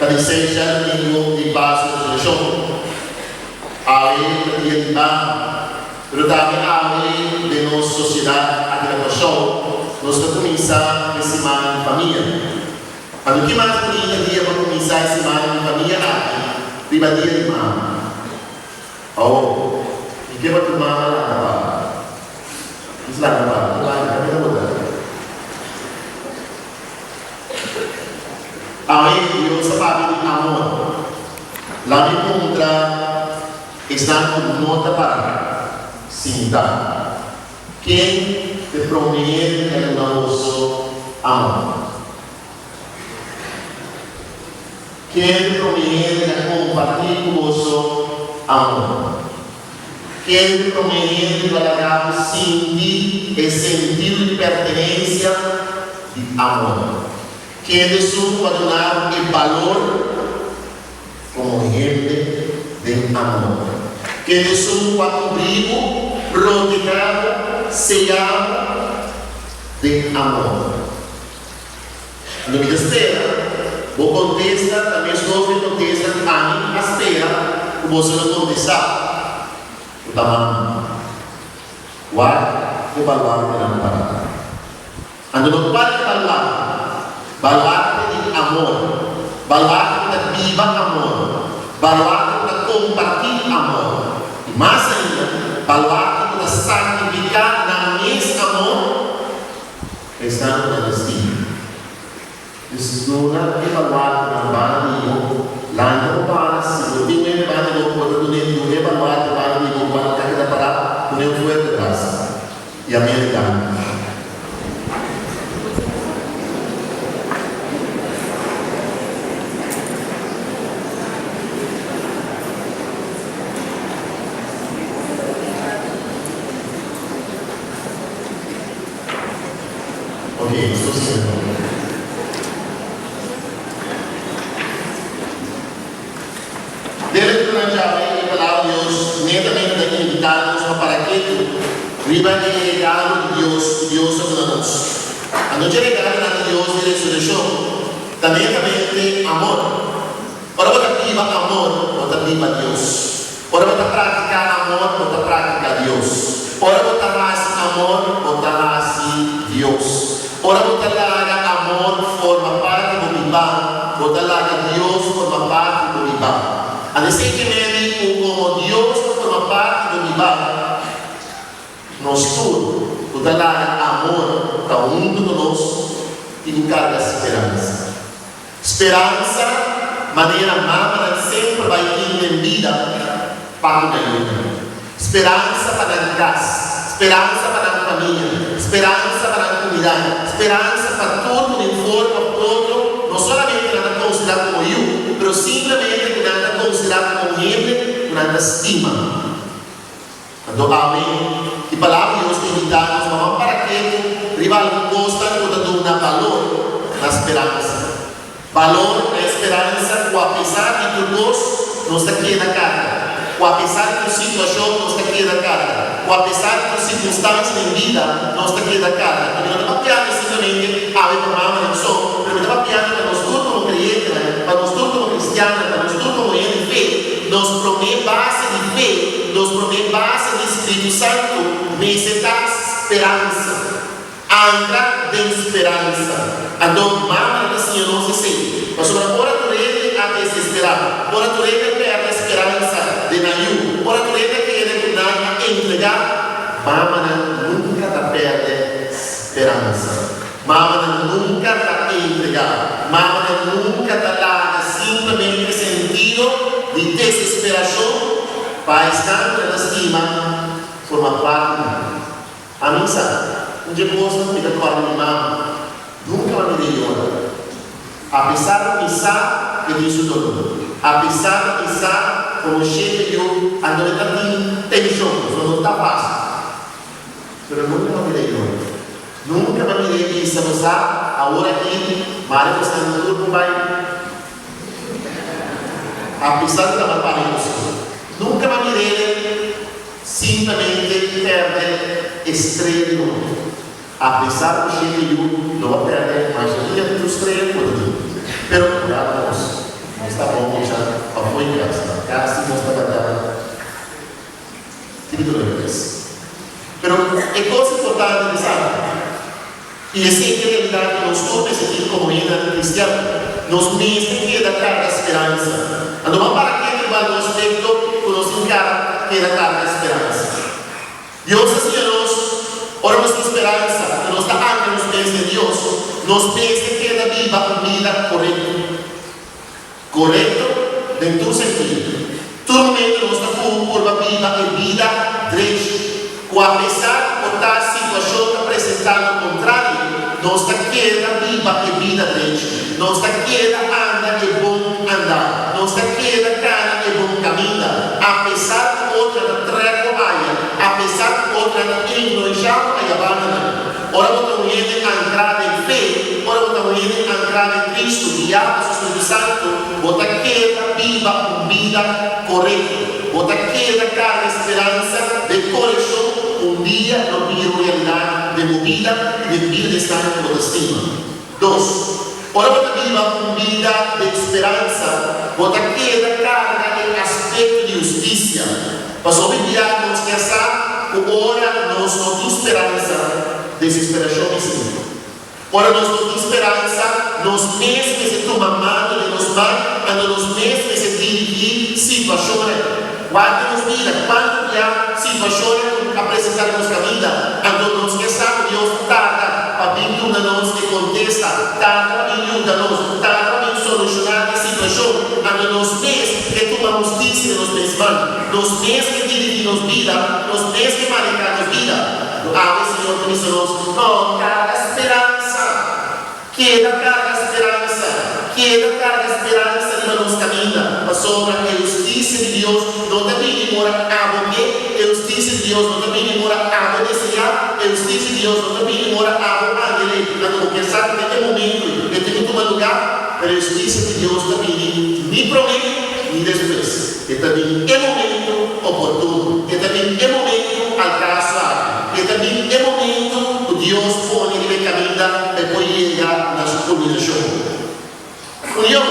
Ta di seis djadumingu di Pasku Resurekshon. Awe ta dia di mama, pero tambe awe den nos sosiedat aki na Kòrsou nos ta kuminsá e siman di famia. Anto ki mas bunita dia pa kuminsá e siman di famia aki riba dia di mama? Awor, mi ke pa tur mama lanta para. Mis lanta para, tur mama ta bota. Awe Dios a papia di amor. La mi puntra esnan ku no ta para sinta, Ken te prome hende a duna boso amor? Ken te prome hende a kompartí ku boso amor? Ken te prome hende ku a laga bo sinti e sentido di pertenensia di amor? Ken esun ku a duna bo e balor komo hende den amor? Ken esun ku a kubrí bo, protehá bo, seyá bo den amor? Lo mi ta spera bo kontesta ta meskos ku e kontesta ku ami a spera ku boso lo kontestá, ku ta mama. Wak e baluartenan pará. Anto no cual e baluarte? Baluarte di amor. Baluarte cu ta biba amor. Baluarte cu ta comparti amor. Y mas ainda, baluarte cu ta sacrifica nan mes amor pa esnan cu nan ta stima. Dus duna e baluarte nan banda di bo, lanta bo banda, si bo tin un hende banda di bo cu bo ta dun'é, dun'é baluarte banda di bo cual ta keda pará, dun'é un fuerte brasa. Y americano. Ok, nos por sigui anto. Den lectura djawe e Palabra di Dios netamente ta invitá nos pa para ketu riba e regalo di Dios ku Dios a duna nos. Anto dje regalonan di Dios di resurekshon ta netamente amor. Ora bo ta biba amor, bo ta biba Dios. Ora bo ta praktiká amor, bo ta praktiká Dios. Ora bo ta hasi amor, bo ta hasi Dios. Ora bo ta laga amor forma parti bo bibá, bo ta laga Dios forma parti bo bibá. Anto esei ke mende ku komo Dios ta forma parti bo bibá, nos tur ku ta laga amor ta huntu ku nos tin ku karga speransa. Speransa, manera mamanan semper bai tin den bida pa ku nan yunan. Speransa pa nan kas, speransa pa nan famia, speransa pa nan kumidat, speransa pa tur ku den forma òf otro no solamente nan ta konsiderá komo yu, pero simplemente ku nan ta konsiderá komo un hende ku nan ta stima. Anto awe, e Palabra di Dios ta invitá nos pa ban para ketu riba algun kosnan ku ta duna balor na speransa. Balor na e speransa ku apesar di tur kos, nos ta keda karga, ku apesar di tur situashon, nos ta keda karga, ku apesar di tur sirkunstansia den bida, nos ta keda karga. Mi no ta papiando simplemente awe pa mamanan so, pero mi ta papiando pa nos tur komo kreyentenan, pa nos tur komo kristiannan, pa nos tur komo hende di fe. Nos promé base di fe, nos promé base di Spiritu Santu mester ta speransa. Ankra den speransa. Anto, mama ta siña nos esei. Pasobra ora tur hende a desesperá, ora tur hende a pèrdè speransa den nan yu, ora tur hende a kere ku nan a entregá, mamanan nunka ta pèrdè speransa. Mamanan nunka ta entregá. Mamanan nunka ta laga simplemente sentido di desesperashon pa esnan ku nan ta stima forma parti di nan. Ami sa, un dje kosnan ku mi ta kòrda mi mama nunka a mir'é yora. Apesar ku mi sa ku e tin su doló, apesar ku mi sa komo shete yu anto e ta tin tenshon, pasobra no ta fásil, pero nunka a mir'é yora. Nunka mi a mir'é bisa, Bo sa, awor aki mari bo sta na tur ku bai. Apesar ku tabata para emoshon, nunka mi a mir'é simplemente pèrdè e strea di nobo. Apesar ku shete yu no a pèrdè mayoria di tur strea ku bo ta tin. Pero cuidado nos. Kasi nos tabata tin dolor di kabes. Pero e kos importante di sa, i esei ta e realidat ku nos tur mester tin komo hendenan kristian, nos mester keda karga speransa. Anto ban para ketu riba algun aspekto ku nos tin keda karga speransa. Dios a siña nos, ora nos tin speransa i nos ta anka nos mes den Dios, nos mester keda biba un bida korekto. Korekto den tur sentido. Tur momento nos ta purba biba e bida drechi, ku apesar ku por ta situashon ta presentá lo kontrario, nos ta keda biba e bida drechi. Nos ta keda anda e bon andá. Nos ta keda kana e bon kaminda, apesar ku otronan ta trèk bo aya, apesar ku otronan ta influenshá bo aya bandanan. Ora bo ta un hende ankrá den fe, ora bo ta un hende ankrá den Kristu, guiá pa su Spiritu Santu, bo ta keda biba un bida korekto. Bo ta keda karga speransa den korekshon ku un dia lo bira un realidat den bo bida i den bida di esnan ku bo ta stima. Dos, ora bo ta biba un bida den speransa, bo ta keda karga e aspekto di hustisia. Pasobra hopi bia nos ke sa ku ora nos no tin speransa, desesperashon i sinti. Ora nos no tin speransa, nos mes mester tuma mando den nos man, anto nos mes mester dirigí situashonnan. Wak den nos bida, kuantu bia situashonnan ku a presentá den nos kaminda, anto nos ke sa ku Dios ta tarda pa bin duna nos e kontesta, tarda pa bin yuda nos, tarda pa bin solushoná e situashon, anto nos mes ke tuma hustisia den nos mes man, nos mes ke dirigí nos bida, nos mes ke manehá nos bida. Anto awe Señor ta bisa nos, No karga speransa! Keda karga speransa, keda karga speransa riba nos kaminda, pasobra e hustisia di Dios no ta bini ora abo ke, e hustisia di Dios no ta bini ora abo deseá, e hustisia di Dios no ta bini ora abo anhel'é. Anto bo kier sa ku den e momentu ei e tin ku tuma lugá, pero e hustisia di Dios ta bini ni promé ni despues. E ta bini e momentu oportuno, e ta bini e momentu al kaso aki, e ta bini e momentu ku Dios pone riba e kaminda pa e por yega na su kulminashon. Union.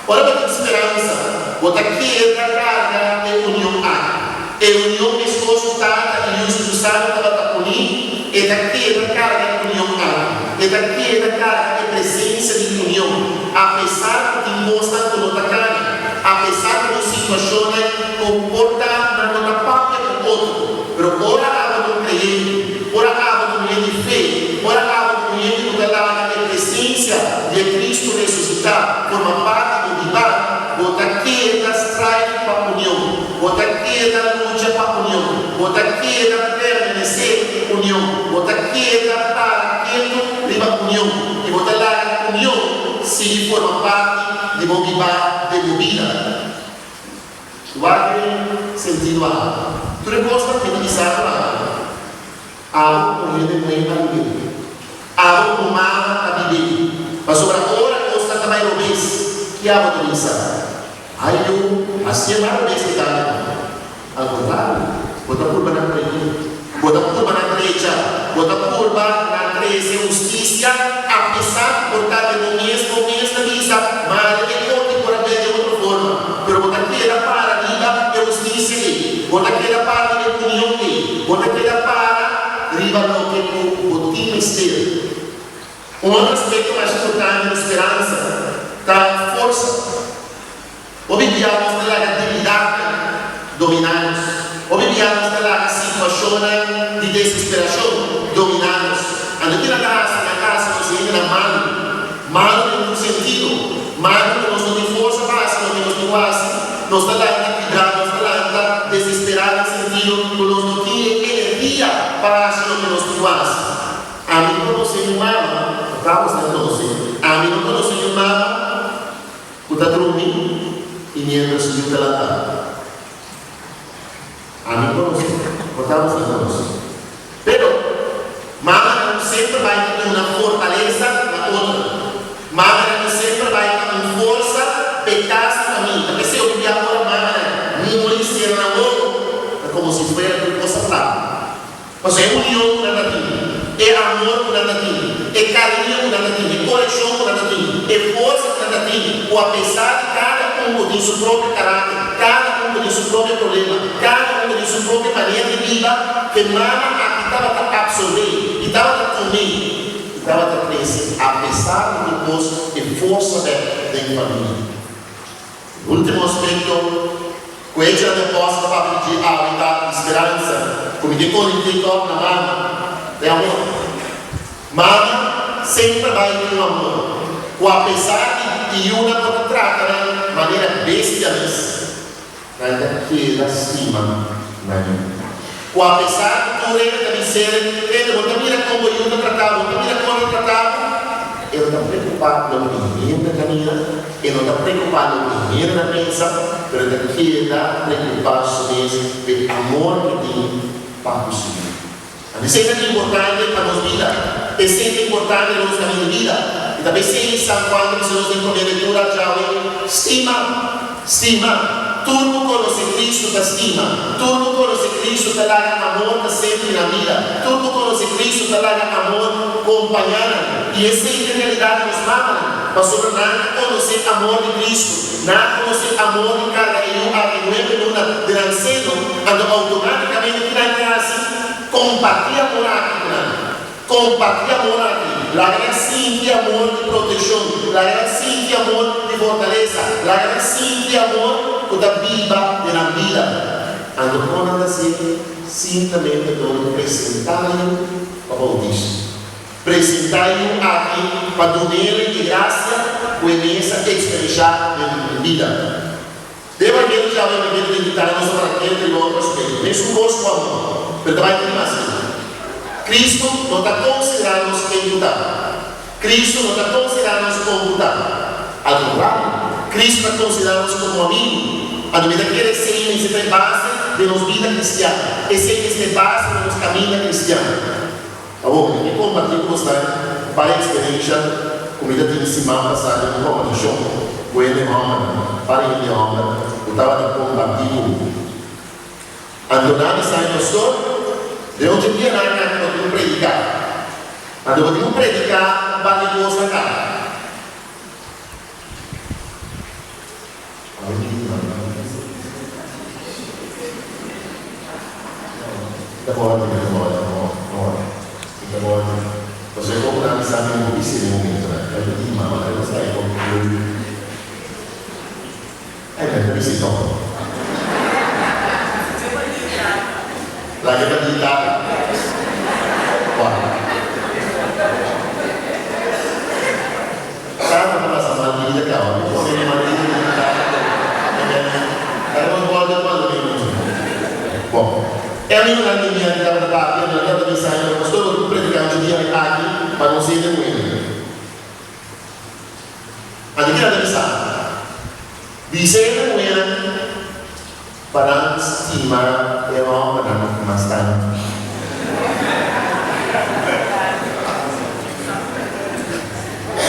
Ora bo tin speransa, bo ta keda karga e union aki. E union meskos ku Tata i Yu Spiritu Santu tabata uní, e ta keda karga e union aki. E ta keda karga e presensia di union, apesar ku tin kosnan ku no ta kana, apesar ku tin situashonnan ku por ta nan no ta papia ku otro. Pero ora abo ta un kreyente, ora abo ta un hende di fe, ora abo ta un hende ku ta laga e presensia di e Kristu resusitá forma parti di bo bida, bo ta keda strive pa union, bo ta keda lucha pa union, bo ta keda permanesé union, bo ta keda para ketu riba union i bo ta laga union sigui forma parti di bo bida den bo bida. Wak den sentido aki. Tur e kosnan ku mi ta bisa ku abo, abo komo hende muhé a bib'é. Abo komo mama a bib'é. Pasobra ora kosnan ta bai robes, ki abo ta bisa? Ai yu, hasié mas robes ki tantu. Al kontrario, bo ta purba nan koregí. Bo ta purba nan drecha. Bo ta purba nan trese hustisia, apesar ku por ta den bo mes, bo mes ta bisa, Mare e korte por a bia den otro forma. Pero bo ta keda para riba e hustisia ei. Bo ta keda para riba e union ei. Bo ta keda para riba loke ku bo tin mester. Un otro aspekto masha importante di speransa ta forsa. Hopi bia nos ta laga debilidatnan dominá nos. Hopi bia nos ta laga situashonnan di desesperashon dominá nos. Anto kila ta hasi? Nan ta hasi nos hendenan malu. Malu den tur sentido. Malu ku nos no tin forsa pa hasi loke nos tin ku hasi. Nos ta lanta kibrá, nos ta lanta desesperá den sentido ku nos no tin e energia pa hasi loke nos tin ku hasi. Ami no konosé mi mama, ta nos nan konosé. Ami no konosé mi mama. Ku ta drumi i miéntras yu ta lantá. Ami konosé, por ta nos a konosé. Pero, mamanan ku semper bai ta duna fortalesa na otronan. Mamanan ku semper bai ta un forsa p'e kas i famia. Ta p'esei hopi bia ora mamanan muri sera nan wowo, ta komo si fuera tur kos a plama. Pasobra e union ku nan ta tin, e amor ku nan ta tin, e kariño ku nan ta tin, e konekshon ku nan ta tin, e forsa ku nan ta tin, ku apesar di kada un. un ku tin su propio karakter, kada un ku tin su propio problema, kada un ku tin su propio manera di biba, ku e mama aki tabata apsorbé i tabata tum'é i tabata krese apesar di tur kos e forsa bèk den famia. E último aspekto ku e Hechonan di Apòstel ta papia di dje awe ta di speransa ku mi ke konekté tòg na mama den amor. Mama semper bai tin un amor ku apesar di yunan por ta trata nan manera bestia mes, nan ta keda stima nan yu. Ku apesar ku tur hende ta bis'é, Hende, bo ta mira kon bo yu ta trata bo, bo ta mira kon e ta trata bo? E no ta preokupá loke hende ta mira, e no ta preokupá loke hende ta pensa, pero e ta keda preokupá su mes p'e amor ku e tin pa ku su yu. Esei ta importante pa nos bida. Esei ta importante na nos kaminda di bida. I ta p'esei San Juan ta bisa nos den promé lektura djawe, Stima, stima. Tur ku konosé Kristu ta stima. Tur ku konosé Kristu ta laga amor ta sentro di nan bida. Tur ku konosé Kristu ta laga amor kompañá nan. I esei ta e realidat di nos mamanan, pasobra nan a konosé amor di Kristu. Nan a konosé amor di karga e yu aki nuebe luna den nan seno, anto outomátikamente ki nan ke hasi? Kompartí amor aki ku nan. Kompartí amor aki. Laga nan sinti amor di protekshon. Laga nan sinti amor di fortalesa. Laga nan sinti amor ku ta biba den nan bida. Anto kon nan ta hasié? Simplemente dor di presentá yu pa boutismo. Presentá yu aki pa dun'el e grasia ku e mes a eksperenshá den bida. De evangelio djawe e manera di invitá nos a para kende riba otro aspekto. Mesun kos ku amor, pero ta bai tin mas leu. Kristu no ta konsiderá nos ken ku ta. Kristu no ta konsiderá nos kon ku ta. Al kontrario, Kristu ta konsiderá nos komo amigu. Anto mi ta kere esei mester ta e base den nos bida kristian. Esei mester ta e base den nos kaminda kristian. Awor, mi ke kompartí ku bosnan un par eksperensha ku mi ta tin siman pasá den un kòmbersashon ku hende hòmbernan, par hende hòmber ku tabata kompartí ku mi. Anto nan a bisa mi, Pastor, den ocho dianan aki bo tin ku prediká. Anto bo tin ku prediká un par di kos aká. Tata ta pasa mal bida caba. Mi pone mi marido den mi tata pero e bende kada nos bolbe cuando mi mucha. Bon, e amigonan di mi a tabata papia, nan tabata bisa mi, pero pastor bo tin cu predica ocho dia aki pa nos hende muhé. Anto kila ta bisa? Bisa e hende muhénan pa nan stima e hombernan mas tantu.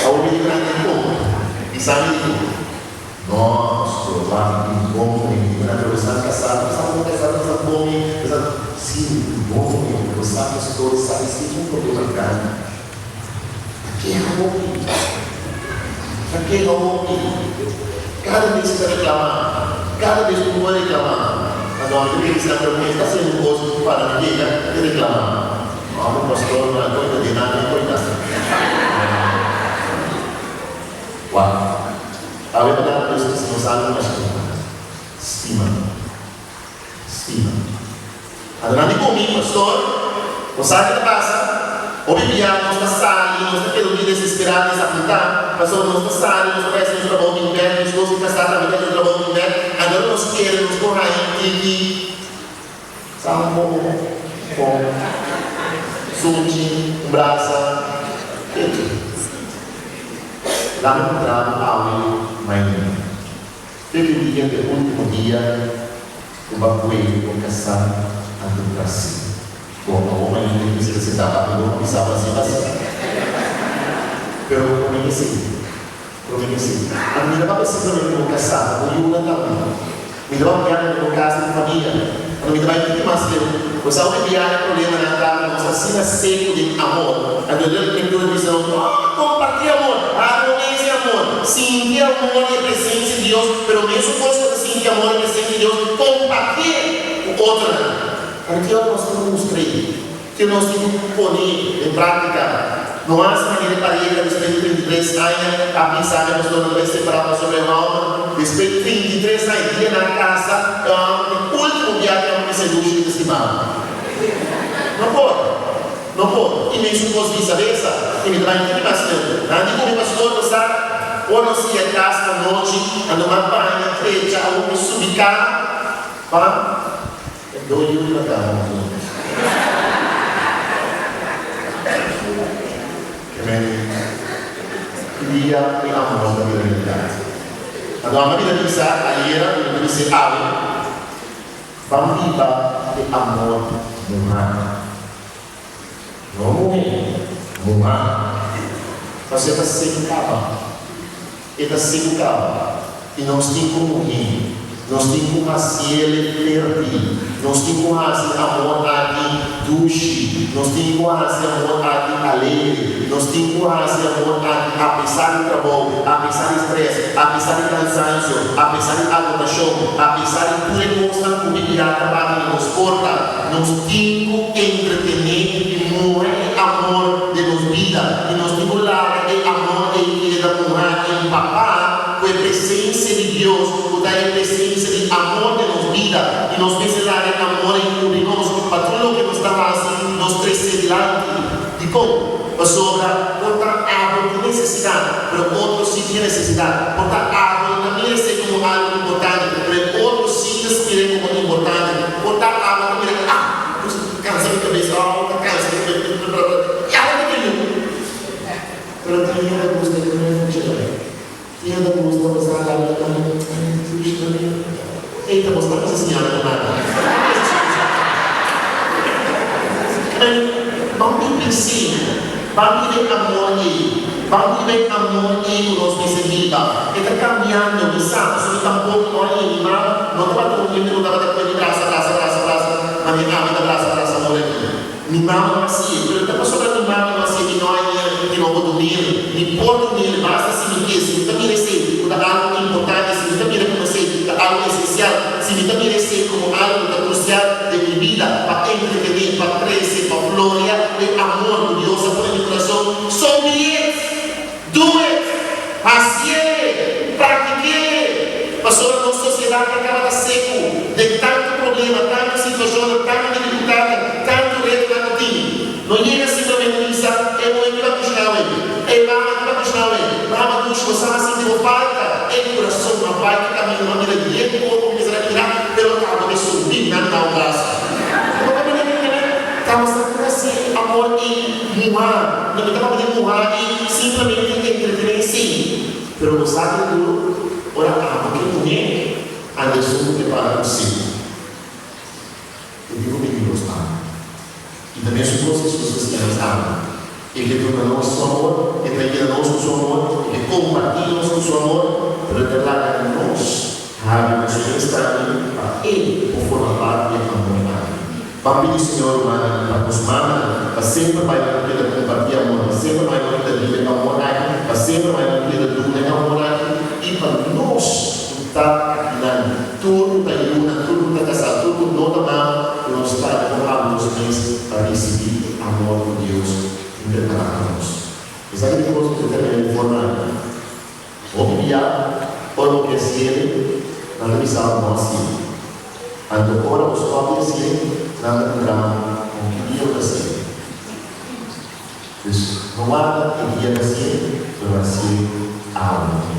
Awor mi di ku nan den kon? Bisa mi di ku, No, pastor, wak mi tin bon muhé. Mi di ku nan, Pero bo sa kasá, bo sa bon kasá, bo sa bon mi, bo sa. Sí, mi tin bon muhé, pero bo sa, pastor, esaki sí es un problema grandi. Ta keha hopi. Ta keha hopi. Kada bes e ta reklamá. Kada bes ku bo a reklamá. Anto mi ta pensa, pero mi ta hasiendo un kos para mi keha i reklamá. Amo pastor, no a koita di nan, no a koita. Wak. Awe pa kada bes ku nos algu masha importante. Stima. Stima. Anto nan di ku mi, Pastor, bo sa ke ta pasa? Hopi bia nos ta sali, nos ta keda un dia desesperá, desapuntá, pasobra nos ta sali, nos ta bai hasi nos trabou di bèk, nos kos di kasá tambe ta hasi nos trabou di bèk, anto ora nos kere nos por haña un tiki sambo, kon, sunchi, un brasa, ketu. Lami puntra bo awe mainta. Te di dia t'e ultimo dia ku bo a puede bo kasá anto trasí. Bo awor mainta ke mester sentá papia bo a bisa bo así basi. Pero promé ke esei, promé ke esei. Anto mi ta papia simplemente bo kasá, bo yunan tambe. Mi ta papia di bo kas di bo famia. Anto mi ta bai tiki mas leu. Bo sa hopi bia e problemanan ta ku nos asina seku den amor. Anto e lectura bisa nos, Oh, kompartí amor, hasi bo mes e amor, sinti amor. amor i e presensia di Dios, pero mesun kos ku ta sinti amor i presensia di Dios, kompartié ku otronan. Pero ki ora nos tin ku mustr'é? Ki ora nos tin ku pone den práktika? No hasi manera e pareha despues di 33 aña a bisa mi pastor nan ta bai separá pasobra e hòmber despues di 33 aña dia nan kasa e hòmber di último biaha ku e hòmber bisa e dushi mi ta stima bo. No por. No por. I mesun kos visaversa. I mi ta bai tiki mas leu. Nan di ku mi pastor bo sa ora nos yega kas anochi anto m'a baña trecha awor mi subi kama pa E do yu na kama mas o menos. Ke men ki dia mi amor ta bira realidat. Anto amo a bira bisa ayera i mi ta bis'é awe, Ban biba e amor muhá. No muhé, muhá. Pasobra e ta seku kaba. E ta seku kaba. I nos tin ku muhé. Nos tin ku hasiele fértil. Nos tin ku hasi amor aki dushi. Nos tin ku hasi amor aki alegre. Nos tin ku hasi amor aki apesar di trabou, apesar di strès, apesar di kansansio, apesar di agotashon, apesar di tur e kosnan ku bibia ta bati na nos porta. Nos tin ku entretené i muha e amor den nos bida. I nos tin ku laga e amor ei keda muhá empapá ku e presensia di Dios, ku ta e presensia di amor den nos bida. I nos mester laga e amor ei kubri nos pa tur loke nos ta hasi, nos trese dilanti. Dikon? Pasobra por ta abo tin nesesidat, pero otro sí tin e nesesidat. Por ta abo no ta mira esei komo algu importante, pero e otro sí ta mira e komo importante. Por ta abo ta mira, ah, nos kansa mi kabes, ah, ta kansa mi kabes, i abo ta kere yu. Pero tin hende ta gusta di mira funciona. Tin hende ta gusta pa sa laga ta kami, funciona mi. Ey, ta boso ta bisa siña mi nada. Ban biba esei, ban biba e amor ei, ban biba e amor ei ku nos mester biba. E ta kambiando, mi sa, pasobra mi tampoko no a yega mi mama no tabata un hende ku tabata kue di brasa, brasa, brasa, brasa, mane ami ta brasa, brasa awor aki. Mi mama no hasié, pero ta pasobra mi mama no hasié mi no a yega di no por dun'el. Mi por dun'el, basta si mi ke, si mi ta mira esei ku ta algu importante, si mi ta mira komo esei ta algu esensial, si mi ta mira esei komo algu ku ta krusial den mi bida pa entretené, pa krese, pa floria e amor ku Dios a pone den mi kurason, so be it! Do it! Hasié! Praktik'é! Pasobra nos sosiedat a kaba ta seku den tantu problema, tantu situashonnan, tantu difikultatnan, tantu retonan ku tin. No yega simplemente bisa, E muhé ki ta kushná awe, e mama ki ta kushná awe, mama dushi, bo sa sinti bo falta. E kurason a bai ki kaminda, m'a mira yen koko mi mester a mira, pero abo ta subi nan na un brasa. Bo ta mira mi kende tabata hasi amor i muhá. No mi tabata di muhá i simplemente entretené sí. Pero bo sa ki duru ora abo ke muhé anda esun ku ke para ku sí. E di ku mi Dios ama. I ta mesun kos Hesus ta siña nos tambe. E ke duna nos su amor, e ta yena nos ku su amor, e ke kompartí nos ku su amor, pero e ta laga nos habri nos mes tambe pa e por forma parti di e amor aki. Ban pidi Señor, rumannan, pa nos mamanan, pa semper bai nan keda kompartí amor, pa semper bai nan keda biba e amor aki, pa semper bai nan keda duna e amor aki, i pa nos ku ta akinan. Tur ku ta yuna, tur ku ta kasá, tur ku no ta mama, ku nos ta por habri nos mes pa risibí e amor ku Dios tin prepará pa nos. Esaki ta kos ku ta terminá di forma aki. Hopi bia, ora bo ke hasié, nan ta bisa bo no hasié. Anto ora bo stòp di hasié, nan ta puntra bo, Kon ki dia bo ta hasié? Dus, no warda e dia pa hasié, pero hasié awe.